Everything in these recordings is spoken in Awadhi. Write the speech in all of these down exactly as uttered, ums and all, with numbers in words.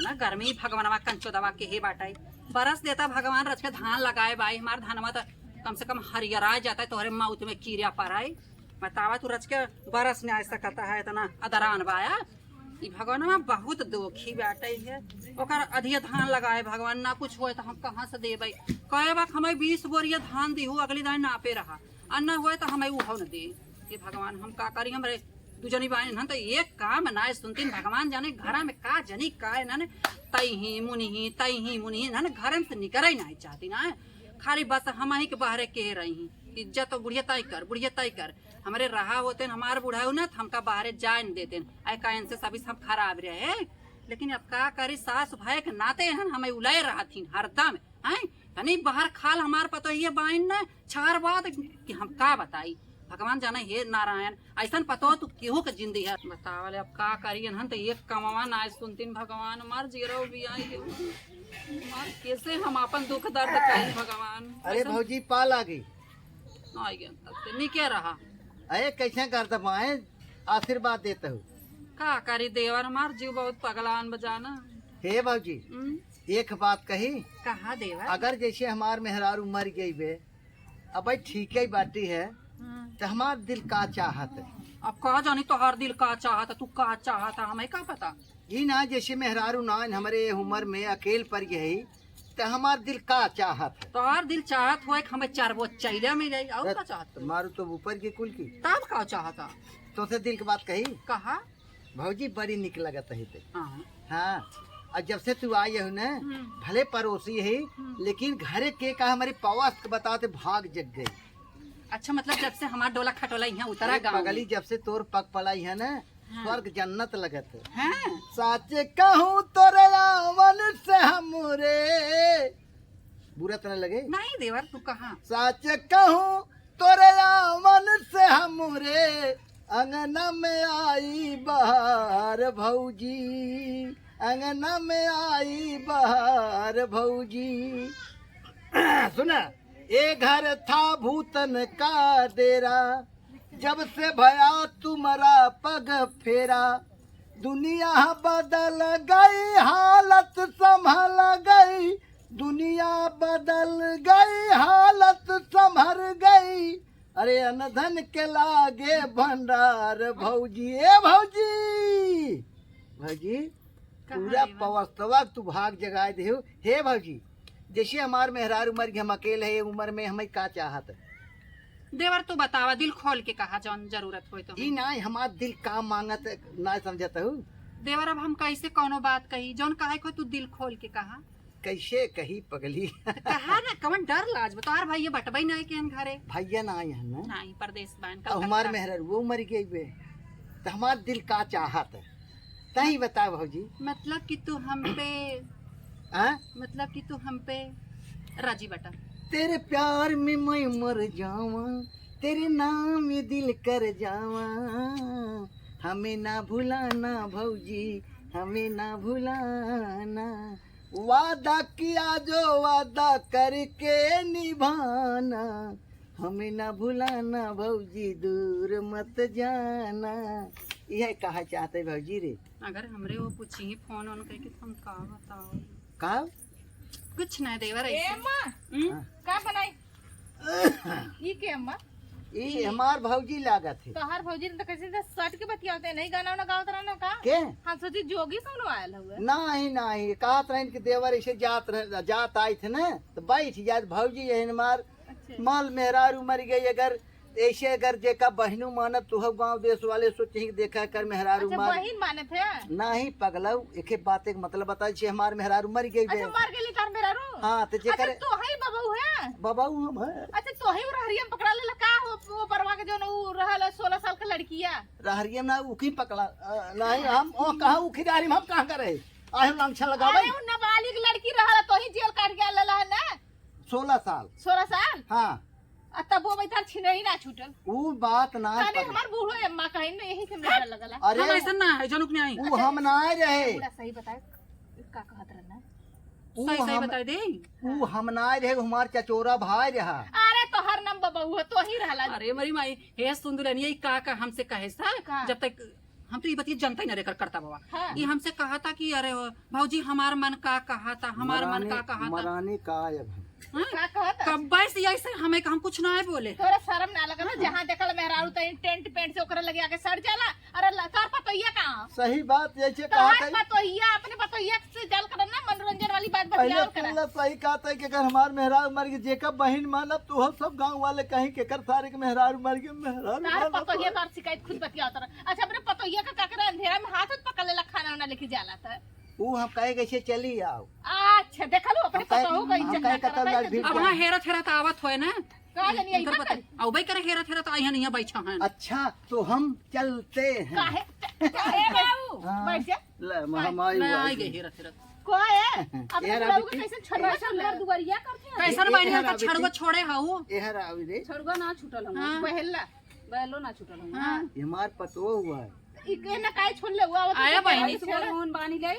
ना गर्मी भगवानवा कंचो दवा के हे बाटे। बरस देता भगवान, रच के धान लगाए बाई, हमार धनवा त कम से कम हरियरा जाता है, तोहरे मौत में कीड़ा पड़ाई। बतावा तू, रच के बरस नहीं सकता है, इतना अदरान बाया। ई भगवानवा बहुत दुखी बाटे है, ओकर अधिया धान लगाए भगवान, ना कुछ होए तो हम कहाँ से देबै? कहे बा हमें बीस बोरिया धान दिहू, अगली दाई नापे रहा, आ ना होए तो हमें उहो न दे। ये भगवान, हम का करी? हमरे दू जनी बाइन हन, त एक काम नाय सुनतीन। भगवान जाने घरा में का जनी का इन्हन तई ही मुनि ही, तई ही मुनि ही, इन्हन घर में से निकरे नाय चाहती ना। खाली बस हम ही के बहरे के रही। इज्जत तो बुढ़िया तय कर, बुढ़िया तय कर। हमरे रहा होते न, हमार बुढ़ाऊ ना, त हमका बहरे जाए न देते न। आए का इनसे सभी सब खराब रहे। लेकिन अब का करी, सास भाई के नाते हन, हमें उलाए रहत हिन हरदम। हैं? तनी बहर खाल हमार पतोहिए बाइन न, छहर बात कि हम का बताई। भगवान जाने, हे नारायण, ऐसन पतो तू केहू के जिंदगी है। बतावले अब का करियन हन, त एक कमवा ना सुनतीन भगवान, मार जीरो भी आई हो। मार कैसे हम अपन दुख दर्द कही भगवान। अरे ऐसन भौजी, पाल आ गई। आई गया, तब से निके रहा। अरे कैसे करता पाए, आशीर्वाद देता हूँ। का करी देवर, हमार जीव बहुत पगलान बजाना। हे भौजी, हम्म? एक बात कही। कहा देवर? अगर जैसे हमार मेहरारू मर गई बे, अब भाई ठीक ही बाटी है, हाँ। तो हमार दिल का चाहत है? अब का जानी तोहार दिल का चाहत है, तू का चाहत है, हमें का पता? ई ना, जैसे मेहरारू ना हमरे उम्र में अकेल पड़ गई, तो हमार दिल का चाहत है? तोहार दिल चाहत हो एक हमें चार वो चैला मिल जाई, और अब का चाहत हो? मारू तो ऊपर की कुल की। तब का चाहत है? तोसे दिल की बात कही। कहा? भौजी बड़ी निक लगत है ते। हाँ। हाँ, और जब से तू आई हो ना, हम्म। भले पड़ोसी है, हम्म। लेकिन घरे के का हमारे पवास के बताते भाग जग गई। अच्छा, मतलब जब से हमार डोला खटोला यहाँ उतरा अरे गाँव पगली, में। जब से तोर पग पलाई है ना, हाँ। स्वर्ग जन्नत लगत है। हाँ। साच कहूँ तोरे आवन से हमरे, बुरा तो ना लगे? नहीं देवर, तू कहा? साच कहूँ तोरे आवन से हमरे, अंगना में आई बहार भौजी, अंगना में आई बहार भौजी। सुना, ए घर था भूतन का डेरा, जब से भया तुम्हारा पग फेरा, दुनिया बदल गई, हालत संभल गई, दुनिया बदल गई, हालत संभल गई। अरे अनधन के लागे भंडार भौजी, ए भौजी, भौजी, का पूरा हाल है बा? पवस्तवा तू भाग जगाए देहु। हे भौजी, जैसे हमार मेहरारू मर गई, हम अकेले है, ये उम्र में हमें का चाहत है? देवर, तू बतावा, दिल खोल के कहा, जौन जरूरत होय तो ई हम। ना, हमार दिल का मांगत ना समझत हूँ। देवर, अब हम कैसे कौनो बात कही, जौन कहे को तू दिल खोल के कहा। कैसे कही पगली? कहा ना, कौन डर लाज बा? तोहार भैया बटबई ना है केहन घरे? भैया ना आए हैं ना। नहीं, परदेस बान, अब हमार कलकत्ता। मेहरारू वो मर गई बे, तो हमार दिल का चाहत है? तही बता भौजी। मतलब कि तू हम पे, हाँ? मतलब कि तू हम पे राजी बटा। तेरे प्यार में मैं मर जावा, तेरे नाम में दिल कर जावा, हमें ना भुलाना भौजी, हमें ना भुलाना, वादा किया जो वादा करके निभाना, हमें ना भुलाना भौजी, दूर मत जाना। यह कहा चाहते भौजी रे। अगर हमरे वो पूछी फोन ऑन करके तो हम का बताओ? का? कुछ ना देवर ए ऐसे। माँ, हम्म? हाँ। का बनाई? ई के अम्मा? ई ई। हमार भौजी लागत है। तोहार भौजी ने तो कैसे से सट के बतियावते हैं, नहीं गाना वाना गावत रहना का? के? हम सोची जोगी कौनो आयल हुए। नहीं, नहीं, कहत रहन कि देवर ऐसे जात रह, जात आई थे ना, तो बैठ जात भौजी यही मार अच्छा। माल मेहरारू मर गई, अगर ऐसे अगर जेका बहिनू मानत, तुहब गाँव देश वाले सोचे कि देखा कर मेहरारू अच्छा, मार। बहिन मानत है? नहीं पगलऊ, एके बात एक मतलब बताई छे, हमार मेहरारू मर गई बे। अच्छा, मर गेली तार मेहरारू? हाँ, तो अच्छा, जेकर तू है बबऊ है? बबऊ हम है। अच्छा, तो ही रहरिया में पकड़ा लेला का हो, वो परवा के जो न उ रहल सोलह साल का लड़किया? रहरिया में ना उखी पकड़ा, अ, नहीं हम, ओ, कहाँ उखी रहरी में हम कहाँ करे? आहे लांछा लगावे। अरे, उ नाबालिग लड़की रहल, तो ही जेल काट के लेला है ना? सोलह साल। सोलह साल? हाँ। आ तब वो बेचार छिनही ना छूटल। ऊ बात ना तने पगली। हमार बूढ़ो अम्मा कहिन ना, यही से हमरा डर लगला। अरे हम ऐसा ना है, जनुक नहीं आई। ऊ अच्छा, हम ना आए रहे। पूरा सही बताए, का कहत रहना? ऊ सही, सही हम, बताए दे। ऊ हम ना आए रहे, हमार चचोरा भाई रहा। अरे तोहर नाम बबऊ है, तो ही रहला। अरे मरी माई, हे सुन दुल्हनिया, ई का, का हमसे कहे सा? का? जब तक हम तो ई बतिया जनता ही ना रेकर करता बाबा। हाँ। ई हमसे कहा था कि अरे भौजी हमार मन का कहा था, हमार मन का कहा था। मरानी का अब हम? हाँ? का कहा था? कब्बे से ऐसे हमें हम कुछ ना बोले। तोरा शर्म ना लगा ना? हाँ। जहाँ देखल मेहरारू तो टेंट पेंट से ओकरे लगे आके सड़ जाला। अरे ला, तोर पतोहिया कहाँ? सही बात, जैसे कहा तोहार था। पतोहिया, अपने पतोहिया से जल कर ना मनोरंजन वाली बात पहले बतिया और करा। तू ला सही कहा था कि अगर हमार मेहरारू मर गई, जेकर बहिन मानब, तो हम सब गाँव वाले कहीं के कर सारे के मेहरारू मर गए, मेहरारू तार मानब पतोहिया तो। तार शिकायत खुद बतिया उतर। अच्छा, अपने पतोहिया का का करे, अंधेरा में हाथ उत पकड़ लेला, खाना वाना लेके जाला था। वो हम कहे कैसे चली आओ। अच्छा, देख लो, अपने हम कहे, पतोहू का हम इज्जत कहे ना कतौ करता लाल है। भीड़ अब हाँ, हेरा थेरा तो आवत होए ना। का जानी, इनकर आई पता ना। अउबे करे हेरा थेरा तो आई है, नहीं बैठा है। अच्छा, तो हम चलते हैं। काहे? काहे बाबू? हाँ। बैठ जा। ले, बैठ। हमारी मैं आई गई हेरा थेरा। को है? अपने हेरा बुढ़ऊ बेटी। के कैसे छोड़वा कैसे छोड़वा? अंदर दुआरिया करते हैं? कैसन ए, बहनी हेरा का बेटी। छड़ुआ छोड़े हऊ? ए, हेरा अभी रे। छड़ुआ ना छूटल हम। हाँ। बहेला। बैलो ना छूटल हम। हाँ। ये हमार पतोह हुआ है। ई के ना काहे छोड़ ले हुआ? आया बहनी। छोड़। कौन बानी ले?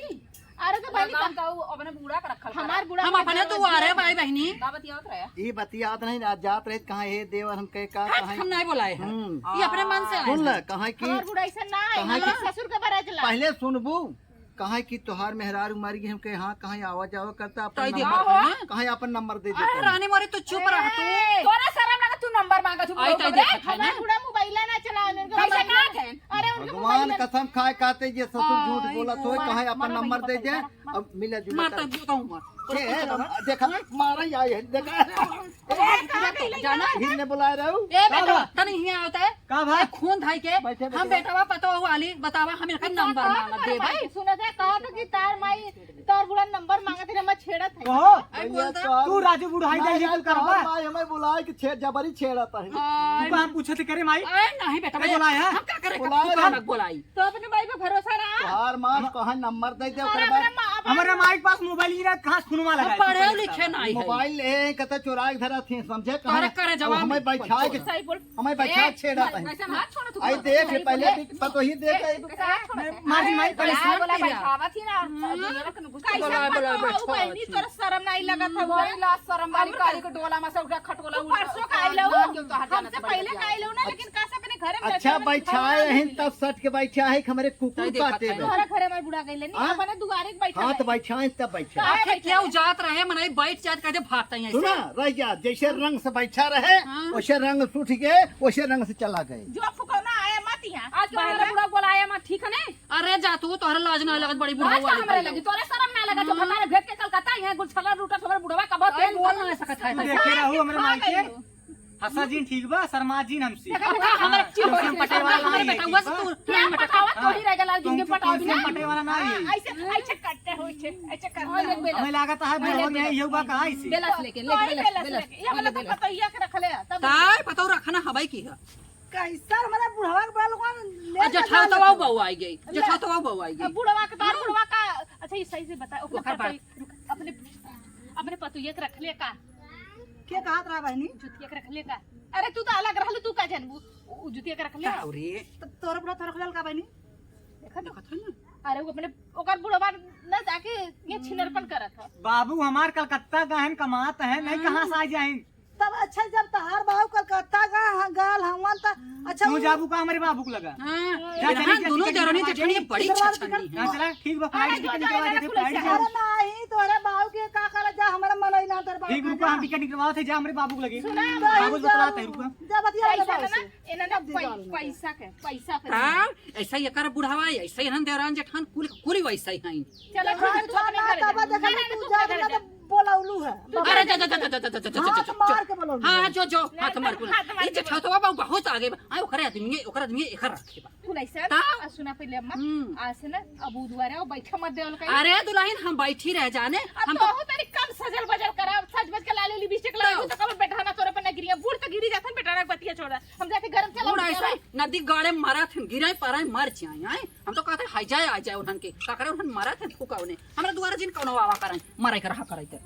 अरे तो बहनी लगाम का का वो अपने बूढ़ा के रखल हमार करा। बूढ़ा हम का अपने तो आ रहे भाई बहनी। का बतियावत रहे? ई बतियावत नहीं, आज जात रहे कहाँ, हे देवर, हम कहे का, हट, कहाँ? हम नहीं बोलाए हैं। हम्म। ये अपने मन से आए सुन ले, हैं। कहाँ की, हमार बूढ़ा ऐसे ना है, कहाँ हमार की, ससुर के बराज ला। पहले सुनबू, कहाँ की तोहार मेहरारू मर गई, हम कहे हाँ, कहाँ आवा जावा करता, अपन तो नंबर, देखा है ना? कहाँ अपन नंबर दे अरे देता है? रानी मोरी, तू चुप रह तू। ए, तोरा शर्म लगा, तू नंबर मांगा, तू आई तो बुढ़ऊ देखा है ना? हमार बूढ़ा मोबाइल ना चलावे, उनका कैसे मोबाइल कहा ना। है? अरे उनके भगवान मोबाइल कसम खाए कहते ये ससुर झूठ आई बोला तो बोला। कहाँ अपन मारा नंबर बहिनी दे दे। पकड़, मारा। अब मिला जुला मार कर। तब जो कहूँ मार। ए, देखा, मारा ही आई है, देखा। ए, कहाँ गई ले जाना? हिन्ने बुलाए रहू। ए, का बेटा, बा? तनी हियाँ आवता है। का बा? ए, खून धाई के, बैठे, हम बैठे। बेटवा पतोह वाली, बतावा, हम इनका नंबर मांगत दे भाई। सुनत है, कहा तो कि तार माई, तार बुढ़ा नंबर मांगत है, हम छेड़त है। कहो, आई बोलता। तू राजू बुढ़ाई नहीं, जाई, नहीं, तू करबा? तार माई हमें बुलाए कि छे-, जबरी छेड़त है। आई। तू का हम पूछत करे माई? ए, नहीं बेटा, अरे बोलाए, हाँ? हम का करे? बुलाए तू ना। बोलाई। तो अपने माई पे भरोसा रहा। तोहार माँ हम कहाँ नंबर दे दे, अरे ओकरे बाद अपने माँ, अपने हमारे माई के पास मोबाइल ही ना, कहाँ से फोनवा हम लगा पढ़े लिखे नहीं है। मोबाइल ले, कते चुराए धरा थी, समझे? कहाँ? अरे करे अब जवाब हमें बैठा के, सही बोल। हमें बैठा ए, छेड़ा था। कैसे हाथ छोड़ तू? आई देख, सही पहले बोले। भी पतोही देख, ए, आई कैसे हाथ छोड़? मैं मार दी माई, बोला, परेशान बोला, किया। बैठावा थी ना, हम्म। दुनिया में कैसे बोला, बोला, पतोह बैठा बहनी, थी। तोरा शर्म नहीं लगत है? बड़ी लाज शर्म वाली और काली का? के डोला में से उठा खटोला तू उठा, परसों का आइलो, ना क्यों तो हट जाना हमसे पहले का आइलो ना, लेकिन का से अपने घर में अच्छा, बैठा है, तब सट के बैठा है, हमरे कुकुर काटे में। तोहरे घरे में बुढ़ा गइले नी, हाँ? अपने दुआरे के बैठा हाँ, तो है। बैठा है, तब बैठा है। काहे आखिर बैठा क्या है? जात रहे, मनई बैठ जात, कहते भागता ही ऐसे। सुना, रह जा, जैसे रंग से बैठा रहे, हाँ। वैसे रंग से उठ गए, वैसे रंग से चला गए। जो फुकौना आया मत यहाँ। आज तो हमारा बुढ़ा बोला आया मत, ठीक है ना? अरे जा तू, तोहरे लाज ना लगत, बड़ी बुढ़ा लाज वाली हमरे लगी, तोरे शर्म ना लगत, जो हमारे भेद के कलकत्ता यहाँ गुलछला लूटत, हमारे बुढ़वा का बहुत तेल बोल ना सकत है। तू देखे रहू हमरे माई के। हंसा जिन ठीक बा, शर्मा जिन हमसे। देखा, देखा, हमरे हाँ, चिढ़ हमसे होत है, पटेल वाला हमरे नहीं है, बेटवा ठीक से बा? तू नहीं पटावा, तू ही रह गया, जिनके हमसे पटावा तुमसे बिना। पटेल वाला नहीं है। हाँ, ऐसे, ऐसे करते हो, ऐसे, ऐसे करते हो। हमें लागत है, बुढ़वा में यही हुआ कहा इसे। बेलस लेके, ले, कोई बेलस, बेलस बेलस, लेके। ये वाला तो बेलस। पतोहिया के रख ले, तब ताय पतोह रखना हवाई की है। कैसा हमारा बुढ़वा के बड़ा लोगन ले आ, जेठावतवा बहू आई गई, ले। जेठावतवा बहू आई गई। अब बुढ़वा के बार बुढ़वा का, अच्छा, ये सही से बता, ओकरे ओकर बार। पतोही, रुक, अपने, अपने पतोहिया के रख ले का? के कहत रहा बहनी? जुतिया के रख ले का? अरे तू तो अलग रहलू, तू का जानबू? उ जुतिया के रख ले। का रे? त तोर बुढ़ा तोर रख ले का बहनी? देखा तो? देखत है ना? अरे वो अपने, ओकर बुढ़वा न जाके ये छिनरपन करत है। बाबू हमार कलकत्ता गहन कमात है, नहीं हाँ। कहाँ से आ जाइन? तब अच्छा, जब तहार बाबू कलकत्ता गा, गाल हवन त अच्छा तू उ जाबू का हमरे बाबू के लगा? हाँ। जा, चली, हाँ, चली, दोनों चली, देवरानी चली, जेठानी चली। बड़ी दरवाजा छछनी है। हाँ, चला, ठीक बा, अरे, flight ticket निकलवा दे, flight अरे ticket। नहीं, तोहरे बाबू के का करे, जा, हमरा मन ही ना तोहरे बाबू ठीक, के रुको, जा। हम ticket निकलवावत है, जा, हमरे बाबू के लगे। सुना, बाबू से बतलाते हैं, रुको। जा, बतिया ले पैसा बाबू ना, से। इन्हें ना अब दे पै-, दे दो। पैसा के, पैसा के। हाँ, ऐसा ही एकर बुढ़वा, ऐसा ही रहन देवरान जेठान, कुल, कुल वैसा ही हैं। चलो, हाँ, ठीक है, तू अपने ना, घरे तब जा। देखा ना, ना, तू तू जा, अपने ना, घरे तो जा। बोलौलू है। अरे, जा, जा, जा। हाथ मार के बोलौलू हाँ, है। जो, जो, हाथ मार के। हाथ मार ये के जेठावतवा बाबू बहुत आगे बा। आ, ओकरे आदमी, ओकरे आदमी एकर रखे बा। तू नहीं सर, ता? आ, सुना पहले अम्मा, हम्म। आज से ना, अब उ दुआरे आओ, बैठे मत देवल कहीं। अरे दुल्हन, हम बैठी रह जाने, अब हम तो तो बहुत तारीख कम सजल बजल करा, सज बज के लाली लिपस्टिक लगा, तो तो कब बैठा ना तोरे पे ना गिरिया, बूढ़ तो गिरी जाथन, बेटा ना बतिया छोड़ा। हम जाके गरम चला बूढ़ उठ ऐसे गया। नदी गाड़े मारा थे, गिरे पारा मर जाए, आए। हम तो कहते, "हाय जाए, आ जाए उन्हन के।" का करे, उन्हन मरत हैं, फूका उन्हें। हमरा दुआरे जिन कौनो आवा करन, मरे के रहा करई ते।